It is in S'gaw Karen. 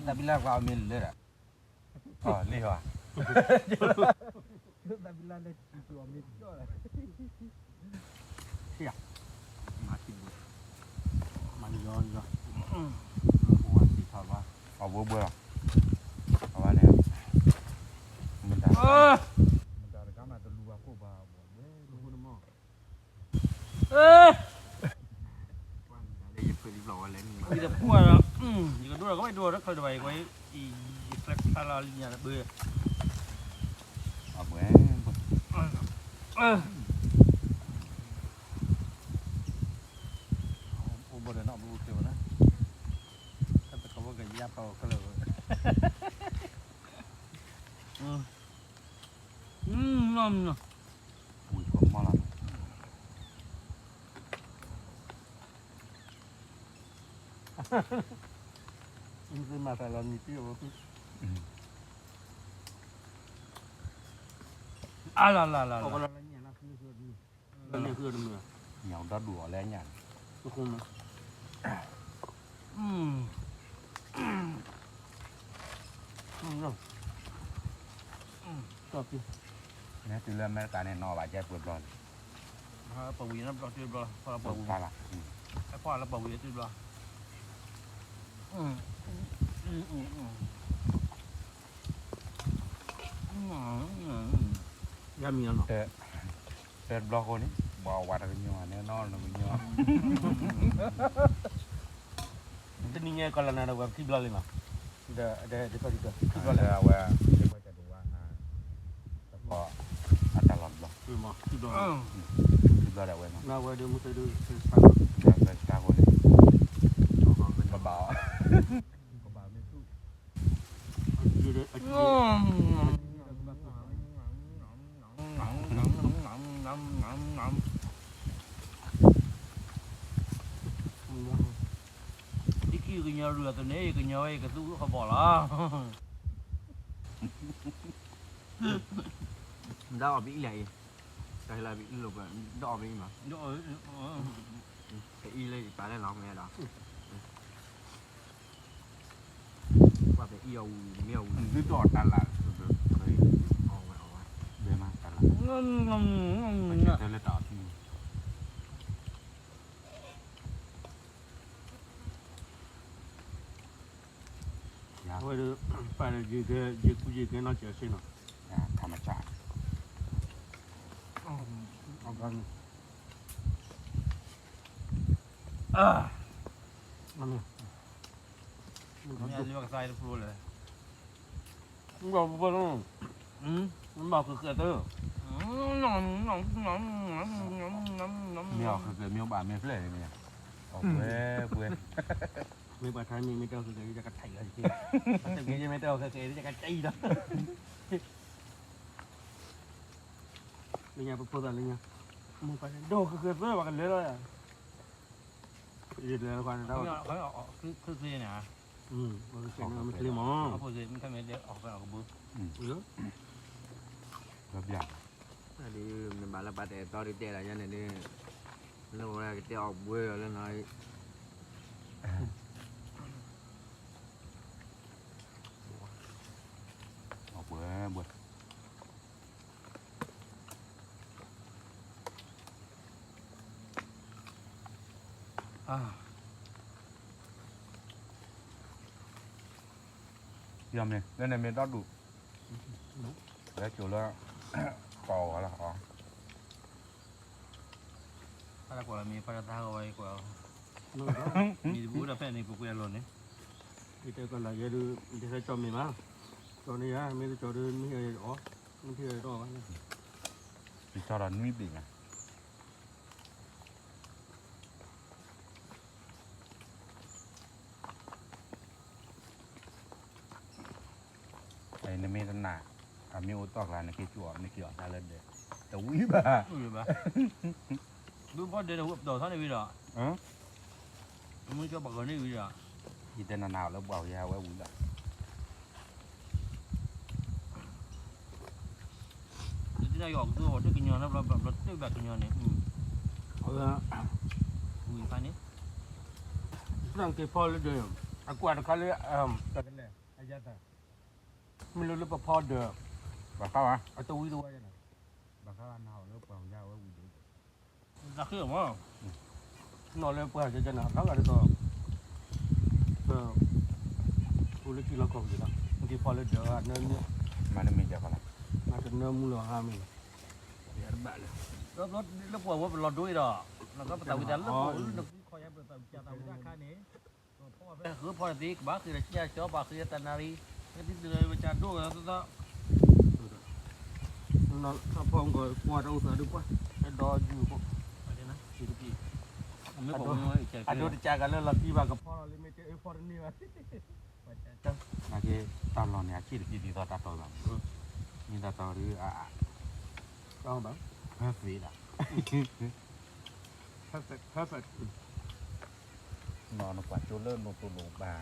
သးဘံလၢ်ကွၢ်အီၤမ့ၢ်လၢာ်ဒီး, လံဟီ, သးဘံလၢ်လၢ်ကွၢ်အီၤမ့ၢ်ကၠီလၢာ်, မၤယီယီ, အဝဲဘှဲလီၤ, အဝဲန့ၣ်, မတၤ, မတၤတခါမးတလူၤဘၣ်ခိၣ်ဘၣ်ဘှဲ, ယဖှံလံဘျီဝဲလဲၣ်, ယကဒိၣ်ဒီး ယကဒိၣ်ဒီးကဘၣ်ဒိၣ်ဒီးခလၢ်တဘၣ်အံၤ, ယကျဲခါလီၤလံညါတဘၢ, အဘှဲ, အိၣ်ဘၣ်ဒီးနီၢ်ဘိကဲဝဲဒၣ်, တၢ်တခီဘၣ်ကယါဖးအီၤခဲလၢာ်, နီၢ်နီၢ် မၤသးလီၤနံၤတံၢ်အဝဲ, အလၤလၤလၤလၤ, ညၣ်ဒီဒူၣ်အီၤလၢညၣ်န့ၣ်, မ့ၢ်တုၤလၢအမဲရကၤန့ၣ် နီၢ်ဘၣ်ကဲပှဲၤဘျီန့ၣ်, ပှၤဝံၤန့ၣ်ဘျီတဘျီ, ပှၤလၢပှၤဝံၤ, အပှၤလၢပှၤဝံၤတဘျီ, ယါမံၤလီၤနီၤ, တဘျီဃိန့ၣ် ဘၣ်ဝၤတကညီၤန့ၣ် နီၢ်တကညီၤ, တနံၤညါကီၢ်လၢနၤဒီးဝဲပထံဘျီလံနီၤ, ဒီး ဒီး ဒီး ခံဘျီလံ, အဝဲ အတၢ်လီၤတဘျီ, ခံဘျီဒီးဝဲနီၤ, အဝဲဒ်မုၢ်ဆ့ၣ်ဒ်, ဒီးဖဲစတါဃိန့ၣ်, ကဘၣ်အီၤ, ကဘၣ်မ့ၢ်သူၣ် ဒ်ခံကညီရုၢ်အသိးန့ၣ် ကညီဝဲအံၤကသူၣ်အိၣ်ခီဘီလီၤ. ဒီးအီၣ်ဘၣ်အံၤလဲၣ်အံၤ, တၢ်ဟဲလၢဘၣ်အံၤလိာ်ကွဲ, ဒီးအီၣ်ဘၣ်အံၤမး, ကအံၤလၢယပာ်လၢလီၤမ့ၢ်ဒီး ကွၢ်ဖဲအံၤအီၤဝံၤမ့ၢ်အီၤဝံၤ ဒုးဒီးတၢ်လၢ်, အီၣ်ဝဲအီၣ်ဝဲ, ဘဲမးတၢ်လၢ်, တၢ်လၢတၢ်အီၣ်ထံန့ၣ်, အဝဲဒီး ပာ်ဒီးယကဲ ယကူယကဲနီၢ်စၢၤစ့ၢ်နီၤ, ထမစၢ်, အဂၤန့ၣ်, အမ့ၢ် မ့ၢ်အီၤဃဲၤဃဲၤတၢ်, မ့ၢ်အီၤဃဲၤဃဲၤမ့ၢ်ဘၣ်မ့ၢ်ဖျဲၣ်န့ၣ်, အီၣ်ပှဲၤပှဲၤ, မ့ၢ်ဘၣ်ထါမ့ၢ်မ့ၢ်တၢ်ဃဲၤဃဲၤယကထံၣ်လီၤ, မ့ၢ်တၢ်ဃဲၤဃဲၤယကထံၣ်လီၤ, လၢညါပဖိသၣ်လၢညါ, မ့ၢ်ပှၤဒီးဃဲၤဃဲၤသၢဘၣ်ကလဲၤလီၤ, ယလဲၤလီၤ, မ့ၢ်ချ့မး, ဒ် နဘၣ်လၢပှၤတအဲၣ်တီဒ်တဲလၢညါန့ၣ်ဒ်, လၢဝဲကတဲအီၣ်ဘှဲလီၤလၢနီၤ, အီၣ်ဘှဲဘှဲ ယမ့ၢ် လၢန့ၣ်မ့ၢ်ဒီဒူၣ်, လၢကၠိလၢ ကိးဂၤလီၤ, ဖးလၢကွၢ်လီၤမ့ၢ်ဖးလၢသးဂီၤဝဲကွၢ်, မ့ၢ်တဘူးဒီးဖဲန့ၣ် ပကွဲးအလီၢ်န့ၣ်, ယတဲကီးလၢယဲဒုး ယတဲကီးမ့ၢ်ဘၣ်, ကၠိန့ၣ်ယါ မ့ၢ်တကၠိဒုး မ့ၢ်ဟဲအီၣ်, မ့ၢ်ထံၣ်အီၣ်တအီၣ်ဘၣ်, ယကၠီဒီးနွံဘ့ၣ်မး နမ့ၢ်တနာ်, အမ့ၢ်အိၣ်တီၢ်ကျါ နက့ၤကၠီအီၤ နက့ၤအီၣ်တၢ်လၢဒဲး, တဝံၤဘၣ်, ဘုဖီဒဲးန့ၣ် ဝဲပတီၢ်ထီၣ်န့ၣ်ဝံၤဒီး, မ့ၢ်ကၠီပှၤဂၤန့ၣ်ဝံၤဒီး, ယတနာ်နာ်အီၤလၢပှၤဝံၤ အဝဲဝံၤလီၤ. ယသ့ၣ်ညါယအီၣ်ကသူအီၤ တကညီၤန့ၣ် ဘျီတဘၣ်ကညီၤန့ၣ်, ဝံၤဖးန့ၣ်, သၣ်က့ၤဖီလၢဒဲး အကွၢ်တခါလၢ တကလဲၣ် အယၤတၢ် မ့ၢ်လၢလၢပဖီဒီး ဘၣ်ဃးဘၣ် အတဝံတဝါယၤန့ၣ် ဘၣ်ဃးဘၣ်နၤအီၤလၢပှၤကယၤဝဲဝံၤဒီး သးဃ့အီၤမး နီၢ်လၢပှၤကယၤန့ၣ် အဖျါဂၤဒ်သိး ပ အိၣ်လၢထံလီၢ်ကီၢ်ပူၤလီၤ က့ၤဖီလၢဒၢးနၢမူ မၤနမ့ၢ်ယၤကီးလီၤ မၤတနၢမူလီၤဟါမ့ၢ်လီၤ ယတဘၣ်လၢ လၢပှၤဝဲပလီၤဒိအံၤဒီး နကပသးဝံၤတၢ်လၢပှၤလၢနကွံခီယါပသးဝံၤတၢ်ခါန့ၣ် ဖီဖီတသ့ ကဘၣ်ဃ့ဒီးကၠၢ်ကၠီ ဘၣ်ဃ့ဒီးတၢ်နၣ်ရံၣ် ကသံၣ်ဒိၣ်ဝဲကၠၢ်ဒိၣ်ဝဲသီသီ ဖီဖီကကွၢ်တၢ်အိၣ်သးဒုးပှၢ် အဲၣ်ဒိးယူၤဖိ အဒိတကးဂၤလၢလီၤတံၢ်ဘၣ်ကဖီလီၤလၢမ့ၢ်တဲအၢဖီတန့ၢ်ဘၣ် နာ်က့ တၢ်လီၢ်န့ၣ် အဆံၣ်တဖံးဒ်သိးတၢ်တီဘၣ်မး, မ့ၢ်တၢ်တီဒ် perfect ဒၣ် perfect နီၢ်နကွၢ်ကၠိလၢနိၣ်တိၢ် လိၣ်ဘၣ်